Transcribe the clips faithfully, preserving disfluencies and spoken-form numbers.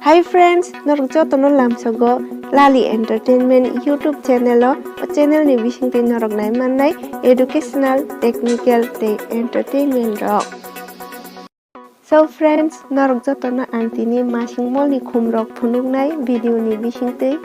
Hi friends, norok jotono lamsogo Lali Entertainment YouTube channel o. O channel ni bisingtwi norok nai mannai educational, technical tei entertainment rok. So friends, norok jotono ang tini Masing Mall ni khum rok phunuknai video ni bisingtwi.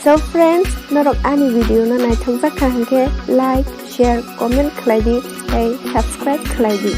So friends, norok ani video no naithokjak kha hinkhe like, share, comment khlai di tei subscribe khlai di.